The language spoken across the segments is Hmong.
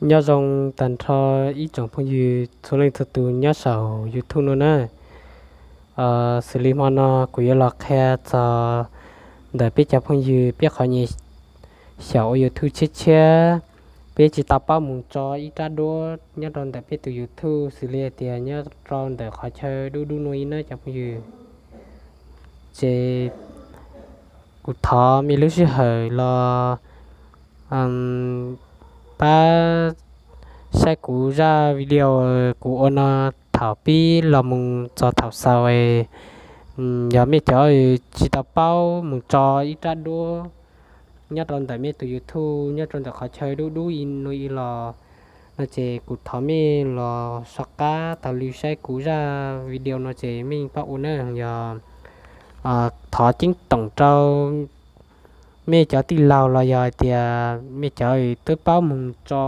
Nyob zoo tag nrho ib tsoom phooj ywg txhua leej txhua tus nyob saum YouTube no na. Xws li hmo no kuv yuav los qhia txog ntawm peb cov phooj ywg peb qhov nyias xyaum ua YouTube tshiab tshiab, peb tsis tau paub mus tso ib rab duab nyob rau ntawm peb tus YouTube xws li hais tias nyob rau ntawm qhov chaw dub dub no ib na cov phooj ywg. Ces kuv thov mej lub sij hawm los pab saib kuv zaj video kuv ua no thaum pib los mus txog thaum xaus. Yog mej cov tsis tau paub mus tso ib rab duab nyob rau ntawm mej tus YouTube nyob rau ntawm qhov chaw dub dub ib no ib los no ces kuv thov mej los soj qab taug lw saib kuv zaj video no ces mej yeej paub ua na. Yog thov ceeb toom rau mej cov tij laug los yog hais tias mej cov twb paub mus tso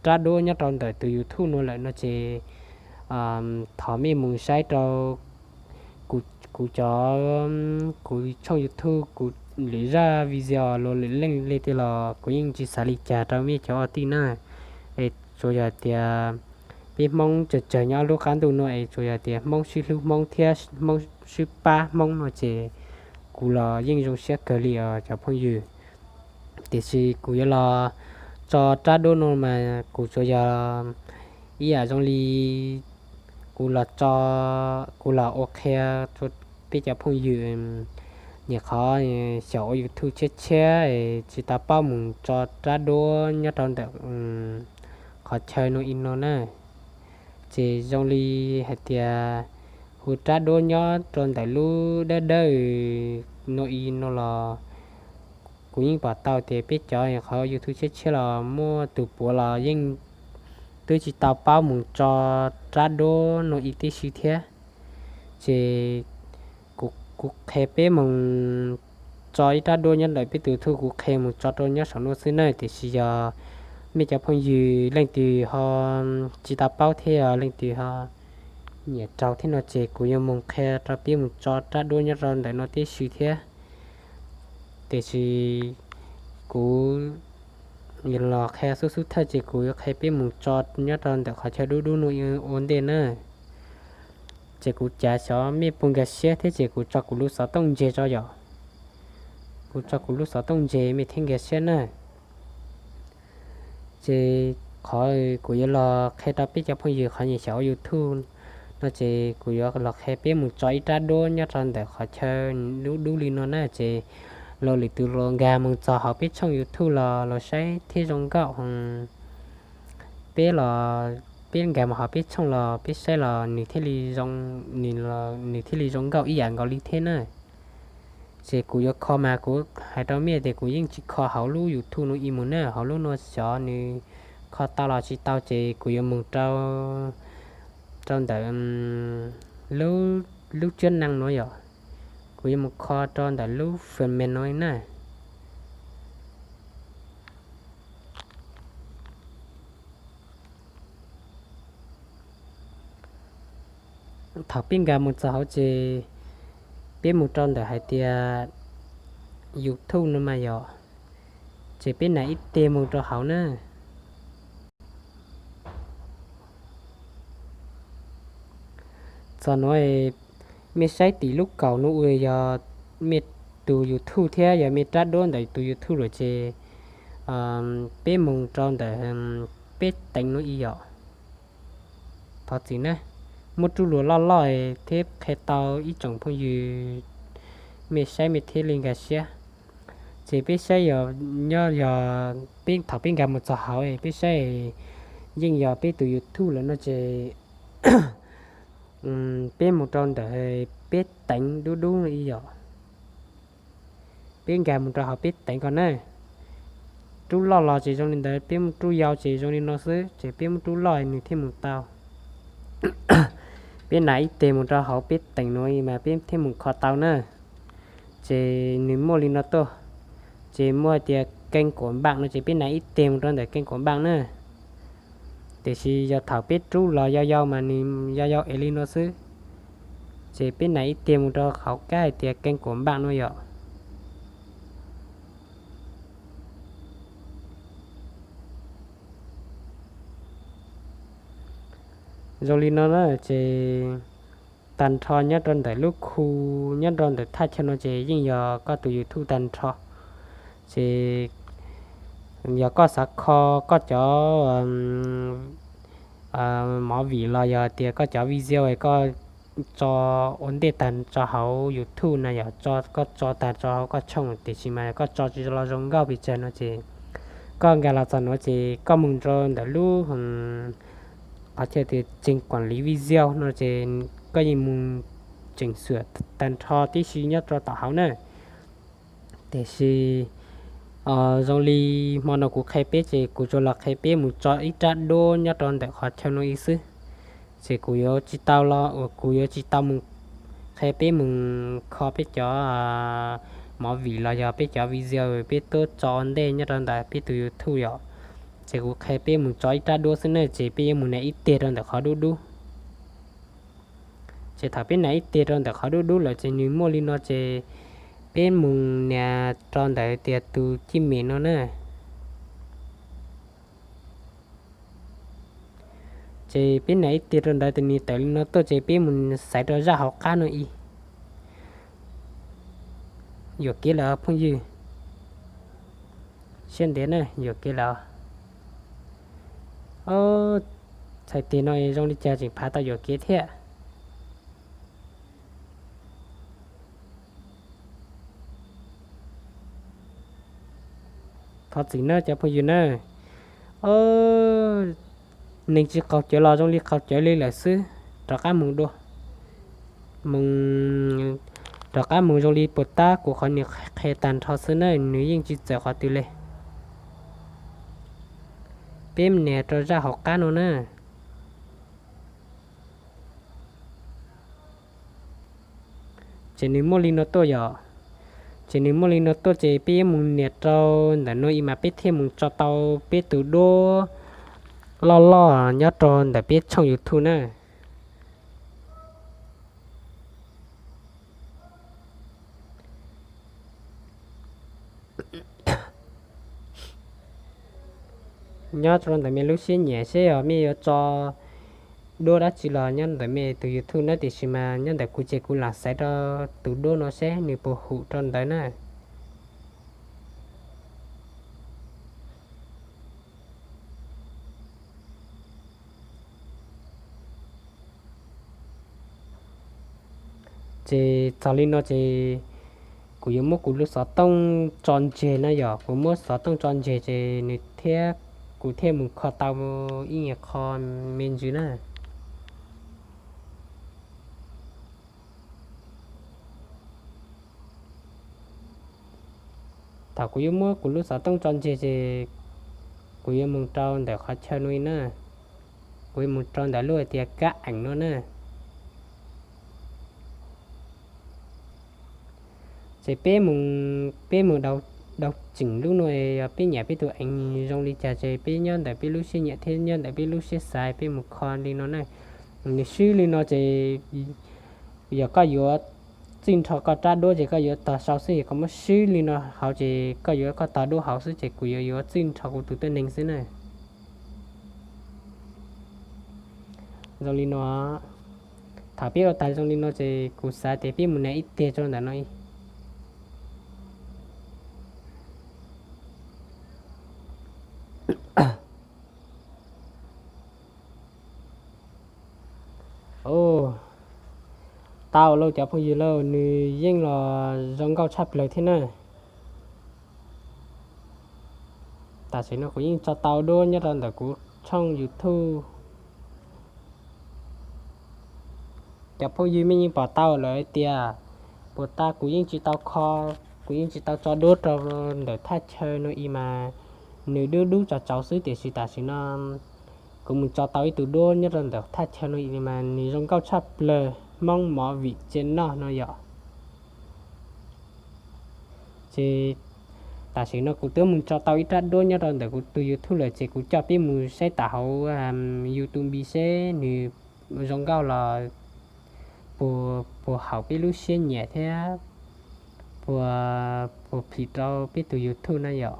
rab duab nyob rau ntawm tus YouTube no lawm no ces thov mej mus saib rau kuv cov, kuv tshooj YouTube kuv lwm zaj video los lwm leej li tej los kuv yeej tsis xav li cas rau mej cov ua tij na. Es tsuas yog tias peb Hmoob tsawg tsawg nyob lub qab ntuj no es tsuas yog tias Hmoob sib hlub Hmoob thiab Hmoob sib pab Hmoob no ces kuv los yeej zoo siab kawg li os cov phooj ywg. Tiam sis kuv yuav los tso rab duab no mas kuv tsuas yog ib yam zoo li kuv los tso, kuv los ua qhia rau peb cov phooj ywg nyuam qhov xyaum ua YouTube tshiab tshiab tsis tau paub mus tso rab duab nyob rau ntawm qhov chaw no ib no na. Ces zoo li hais tias hu rab duab nyob rau ntawm lub dawb dawb no ib no los kuv yeej pom tau tias peb cov qhov YouTube tshiab tshiab los muaj tus puav los yeej twb tsis tau paub mus tso rab duab no ib tib si thiab. Ces kuv qhia peb mus tso ib rab duab nyob ntawm peb tus YouTube, kuv qhia mus tso rau nyob saum no xwb na. Tiam sis yog mej cov phooj ywg leej twg ho tsis tau paub thiab yog leej twg ho nyiam rau thiab no ces kuv yuav mus qhia rau peb mus tso rab duab nyob rau ntawm no tib si thiab. Tiam sis kuv los qhia xub xub thawj ces kuv yuav qhia peb mus tso nyob rau ntawm qhov chaw dub dub no ua ntej na. Ces kuv cav xyov mej puas nkag siab thiab ces kuv tso kuv lub xov tooj ntse tso yom. Kuv tso kuv lub xov tooj ntse mej thiaj nkag siab na. Ces qhov kuv yuav los qhia rau peb cov phooj ywg qhov nyias xyaum ua YouTube no ces kuv yuav los qhia peb mus tso ib rab duab nyob rau ntawm qhov chaw dub dub li no na. Ces los lwm tus los nkag mus txog hauv peb tshooj YouTube los los saib thiaj zoo nkauj. Peb los, peb nkag mus hauv peb tshooj los peb saib los nws thiaj li zoo, nws thiaj li zoo nkauj ib yam nkaus li thiab na. Ces kuv yuav kho mas kuv hais rau mej tias kuv yeej tsis kho hauv lub YouTube no ib mus na, hauv lub no xyov nws kho tau los tsis tau ces kuv yuav mus rau ntawm lub tswb neej no yom. Kuv yuav mus kho rau ntawm lub phần mềm no na. Thaum peb nkag mus txog hauv ces peb mus rau ntawm hais tias YouTube no mas yom, ces peb nias ib teg mus rau hauv na. Txog no mej saib tim lub kaum no uas yog mej tus YouTube thiab yog mej rab duab ntawm tus YouTube lawm ces peb mus rau ntawm peb teev no ib yom. Thov txim na, muab rub luag loj loj thiab qhia tau ib tsoom phooj ywg mej saib mej thiaj li nkag siab. Ces peb saib yog, nyob yog peb thaum peb nkag mus txog hauv peb saib yeej yog peb tus YouTube lawm no ces peb mus rau ntawm peb teev dub dub ib yom. Peb nkag mus rau hauv peb teev ko na. Rub loj los ces zoo li ntawd, peb muab rub yau ces zoo li no xwb, ces peb muab rub loj nws thiaj mus tau. Peb nias ib teg mus rau hauv peb teev no mas peb thiaj mus kho tau na. Ces nws muaj li no tuaj, ces muaj hais tias kênh của bạn no ces peb nias ib teg mus rau ntawm kênh của bạn na. Tiam sis yog thaum peb rub los yau yau mas nws yau yau es li no xwb, ces peb nias ib teg mus rau hauv kab hais tias kênh của bạn no yom. Zoo li no na ces tag nrho nyob rau ntawm lub khu, nyob rau ntawm thaj chaw no ces yeej yog koj tus YouTube tag nrho. Ces yog koj xav kho koj cov movie los yog tias koj cov video koj tso ua ntej tag rau hauv YouTube na, yog koj tso tag rau hauv koj tshooj tiam sis mas koj tso tsis los zoo nkauj pes tsawg no ces koj nkag los txog nuav ces koj mus rau ntawm lub qhov chaw tias tseem kuam liv video no ces koj yeej mus tseem xuam tag nrho tib si nyob rau tom hauv na. Tiam sis zoo li hmo no kuv qhia peb ces kuv tsuas los qhia peb mus tso ib rab duab nyob rau ntawm qhov chaw no ib xwb. Ces kuv yuav tsis tau los uas kuv yuav tsis tau mus qhia peb mus kho peb cov movie los yog peb cov video peb tub tso ua ntej nyob rau ntawm peb tus YouTube yom. Ces kuv qhia peb mus tso ib rab duab xwb na, ces peb yuav mus nias ib teg rau ntawm qhov dub dub. Ces thaum peb nias ib teg rau ntawm qhov dub dub lawm ces nws muaj li no ces peb mus nias rau ntawm tias tus cij mem no na. Ces peb nias ib teg rau ntawd ces nws tawm li no tuaj ces peb mus xaiv rau zaj hauv qab no ib. Yuam kev lawm phooj ywg. Siab ntev na, yuam kev lawm. Txhais tes no zoo li cas tseem phav tau yuam kev thiab. Thov txim nawb cov phooj ywg na. Neeg tsis qaug cawv los zoo li qaug cawv li lawm xwb. Rov qab mus dua. Mus, rov qab mus zoo li puas tab kuv qhov nias qhia tag nrho xwb na, nws yeej tsis txawm qhov twg li. Peb nias rau zaj hauv qab no na. Ces nws muaj li no tuaj yom. Ces nws muaj li no tuaj ces peb yuav mus nias rau ntawm no ib mas peb thiaj mus tso tau peb tus duab loj loj nyob rau ntawm peb tshooj YouTube na. Nyob rau ntawm mej lub siab nyiam seb yog mej yuav tso duab dab tsi los nyob ntawm mej tus YouTube na, tiam sis mas nyob ntawm kuv ces kuv lam xaiv rau tus duab no seb nws puas hum rau ntawd na. Ces txog li no ces kuv yuav muab kuv lub xov tooj tso ntseg na yom, kuv muab xov tooj tso ntseg ces nws thiab kuv thiaj mus kho tau ib nyuag qho me ntsis na. Thaum kuv yuav muab kuv lub xov tooj tso ntseg ces kuv yuav mus rau ntawm qhov chaw no na, kuv yuav mus rau ntawm lub hais tias kab eem no na. Ces peb mus, peb mus dau tseem lub no, yog peb nyiam peb tus eem zoo li cas ces peb nyob ntawm peb lub siab nyiam thiab nyob ntawm peb lub siab xav peb mus kho li no na. Nws swb li no ces yog koj yuav txij nrho koj rab duab ces koj yuav tog sau xwb, yog koj muab swb li no hauv ces koj yuav koj tog duab hauv xwb ces kuv yuav yuav txij nrho kuv tus tuab neeg xwb na. Zoo li no, thaum peb ua tas zoo li no ces kuv xav tias peb mus nias ib teg rau ntawm no ib. Tau lauj cov phooj ywg lauj, nws yeej los zoo nkauj tshaj plaws thiab na. Tam sim no kuv yeej tso tau duab nyob rau ntawm kuv tshooj YouTube. Cov phooj ywg mej yeej pom tau lawm hais tias puas tas kuv yeej tsis tau kho, kuv yeej tsis tau tso duab rau ntawm thaj chaw no ib mas nws dub dub tsaus tsaus xwb, tiam sis tam sim no kuv mus tso tau ib tug duab nyob rau ntawm thaj chaw no ib mas nws zoo nkauj tshaj plaws, Hmoob movie channel no yom. Ces tam sim no kuv twb mus tso tau ib rab duab nyob rau ntawm kuv tus YouTube lawm ces kuv coj peb mus saib tau hauv YouTube seb nws zoo nkauj los puas haum peb lub siab nyiam thiab puas, puas phim rau peb tus YouTube na yom.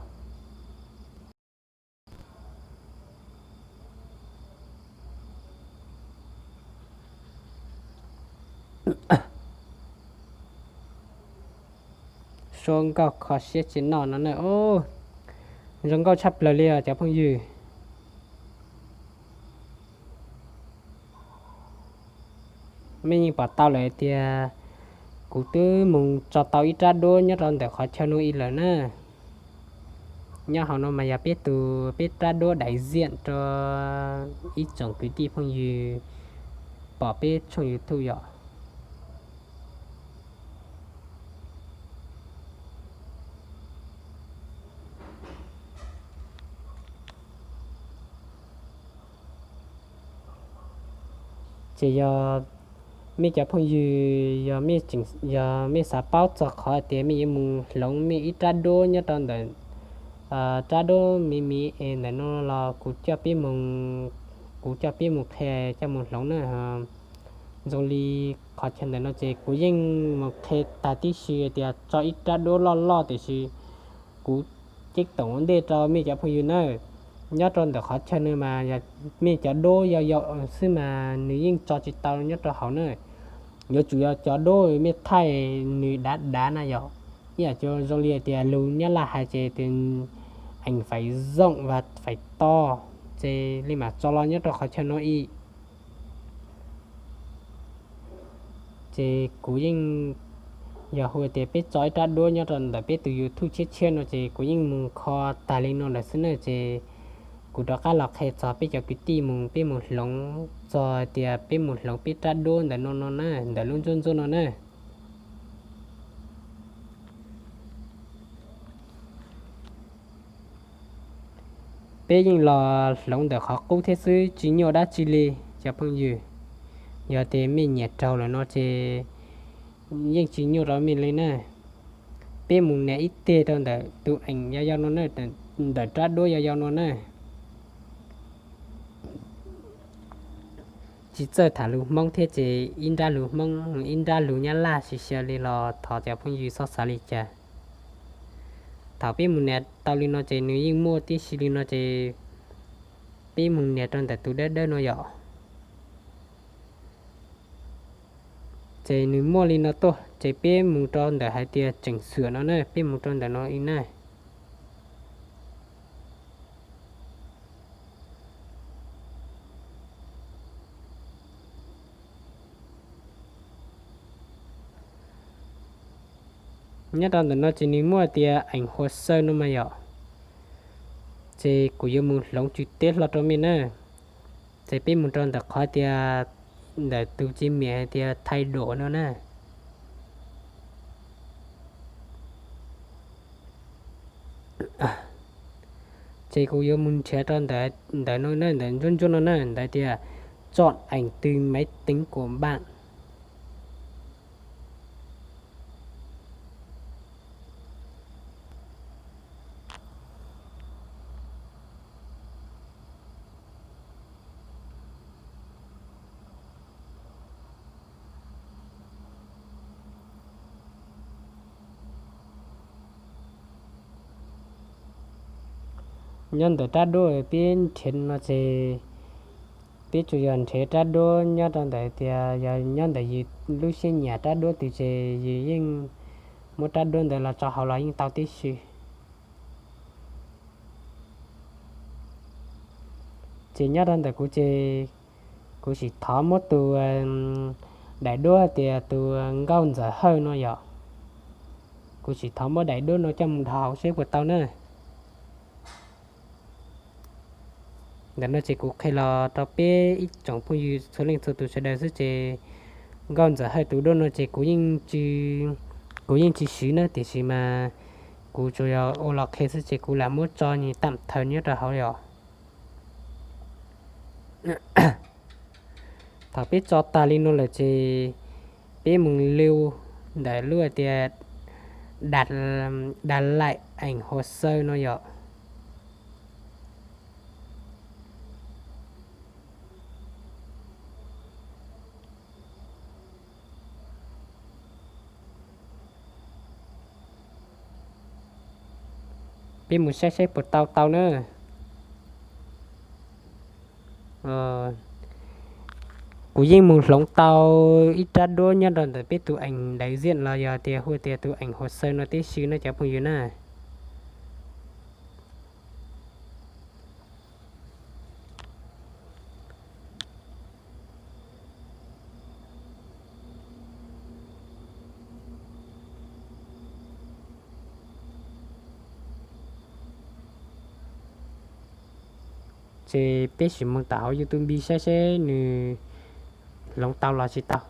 Suab nkauj kho siab tsis noj no na. Zoo nkauj tshaj plaws li os cov phooj ywg. Mej yeej pom tau lawm tias kuv twb mus tso tau ib rab duab nyob rau ntawm qhov chaw no ib lawm na. Nyob hauv no mas yog peb tus, peb rab duab daim ziam rau ib tsoom kwv tij phooj ywg pom peb tshooj YouTube yom. Ces yog mej cov phooj ywg, yog mej xav paub txog qhov tias mej yuav mus hloov mej ib rab duab nyob rau ntawm rab duab me me es ntawm no los kuv coj peb mus, kuv coj peb mus qhia coj mus hloov na. Zoo li qhov chaw ntawm no ces kuv yeej mus qhia tag tib si tias tso ib rab duab loj loj tiam sis kuv ceeb toom ua ntej rau mej cov phooj ywg nawb. Nyob rau ntawm qhov chaw no mas yog mej cov duab yau yau xwb mas nws yeej tso tsis tau nyob rau hauv na. Yuav tsum yog cov duab mej thaij nws dav dav na yom. Ib yam zoo li tias lus Nyab Laj hais ces tias ảnh phải rộng và phải to, ces li mam tso los nyob rau qhov chaw no ib. Ces kuv yeej, yog hu tias peb tso ib rab duab nyob rau ntawm peb tus YouTube tshiab tshiab no ces kuv yeej mus kho tag li no lawm xwb na. Ces kuv rov qab los qhia txog peb cov kwv tij mus, peb mus hloov txog tias peb mus hloov peb rab duab ntawm no no na, ntawm lub ntsuab ntsuab no na. Peb yeej los hloov ntawm qhov qub thiab xwb, tsis nyuaj dab tsi li cov phooj ywg. Yog tias mej nyiam raug lawm no ces yeej tsis nyuaj rau mej li na. Peb mus nias ib teg rau ntawm tus ảnh yau yau no na, ntawm rab duab yau yau no na. Tsis txawj tham lus Hmoob thiab ces ib nrab lus Hmoob ib nrab lus Nyab Laj xis xyaw li los thov cov phooj ywg txhob xav li cas. Thaum peb mus nias tau li no ces nws yeej muaj tib si li no ces peb mus nias rau ntawm tus dawb dawb no yom. Ces nws muaj li no tuaj ces peb mus rau ntawm hais tias chỉnh sửa no na, peb mus rau ntawm no ib na. Nyob rau ntawm no ces nws muaj tias ảnh hồ sơ no mas yom. Ces kuv yuav mus hloov tswv teb hlo rau mej na. Ces peb mus rau ntawm qhov tias ntawm tus ci miam hais tias thay đổi no na. Ces kuv yuav mus nrhiav rau ntawm no na, ntawm ntsuab ntsuab no na, ntawd tias chọn ảnh từ máy tính của bạn. Nyob ntawm rab duab peb nrhiav no ces peb tsuas yog nrhiav rab duab nyob rau ntawm tias yog nyob ntawm yus lub siab nyiam rab duab twg ces yus yeej muab rab duab ntawd los tso hauv los yeej tau tib si. Ces nyob rau ntawm kuv ces kuv sim thov muab tus daim duab tias tus nkauj ntxawm hawj no yom. Kuv sim thov muab daim duab no coj mus dhos hauv seb puas tau na. Ntawm no ces kuv qhia los rau peb ib tsoom phooj ywg txhua leej txhua tus sawv daws xwb ces nkauj ntxawm hawj tus duab no ces kuv yeej tsis siv na, tiam sis mas kuv tsuas yog ua los qhia xwb ces kuv lam muab tso nws tam thaws nyob rau hauv yom. Thaum peb tso tag li no lawm ces peb mus lub ntawm lub hais tias đặt lại ảnh hồ sơ no yom. Peb mus saib saib puas tau tau na. kuv yeej mus hloov tau ib rab duab nyob rau ntawm peb tus eev dav ziaj los yog tias hu tias tus eev hauv xaw no tib si no cov phooj ywg na. Ces peb sim mus tom hauv YouTube saib seb nws hloov tau los tsis tau.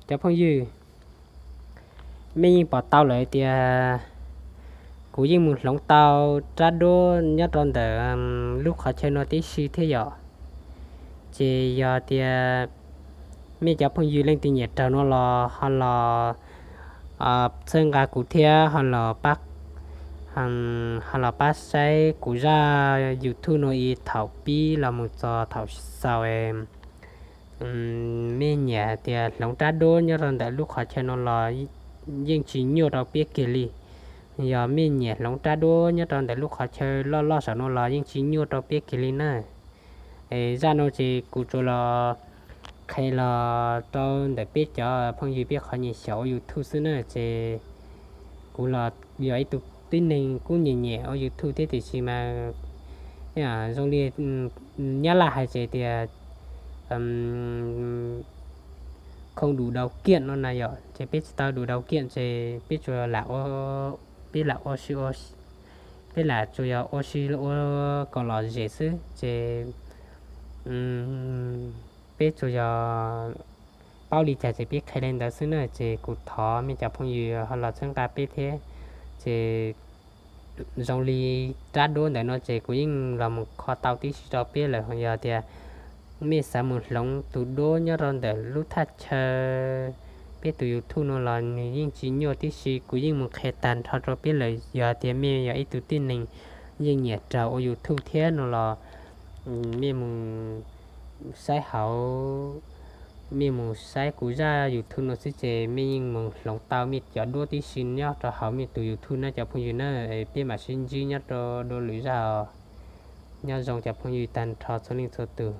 Cov phooj ywg, mej yeej pom tau lawm tias kuv yeej mus hloov tau rab duab nyob rau ntawm lub qhov chaw no tib si thiab yom. Ces yog tias mej cov phooj ywg leej twg nyiam raws no los ho los txhawb nqa kuv thiab ho los pab, ho los pab saib kuv zaj YouTube no ib thaum pib los mus txog thaum xaus. Mej nyiam tias hloov rab duab nyob rau ntawm lub qhov chaw no los yeej tsis nyuaj rau peb kiag li. Yog mej nyiam hloov rab duab nyob rau ntawm lub qhov chaw loj loj saum no los yeej tsis nyuaj rau peb kiag li na. Zaj no ces kuv tsuas los qhia los rau ntawm peb cov phooj ywg peb qhov nyiam xyaum ua YouTube xwb na ces kuv los yog ib tug tib neeg kuj nyiam nyiam ua YouTube thiab tiam sis mas zoo li Nyab Laj hais ces tias không đủ điều kiện no na yom, ces peb tsis tau đủ điều kiện ces peb tsuas lam, peb lam ua si, peb lam tsuas yog ua si ua kom lom zem xwb ces peb tsuas yog paub li cas ces peb qhia li ntawd xwb na ces kuv thov mej cov phooj ywg ho los txhawb nqa peb thiab. Ces zoo li rab duab ntawm no ces kuv yeej los mus kho tau tib si rau peb lawm, yog tias mej xav mus hloov tus duab nyob rau ntawm lub thaj chaw peb tus YouTube no los nws yeej tsis nyuaj tib si, kuv yeej mus qhia tag nrho rau peb lawm. Yog tias mej yog ib tug tib neeg yeej nyiam raws ua YouTube thiab no los mej mus saib hauv, mej mus saib kuv zaj YouTube no xwb ces mej yeej mus hloov tau mej cov duab tib si nyob rau hauv mej tus YouTube na cov phooj ywg na. Peb mam sib ntsib nyob rau dua lwm zaj os. Nyob zoo cov phooj ywg tag nrho txhua leej txhua tus.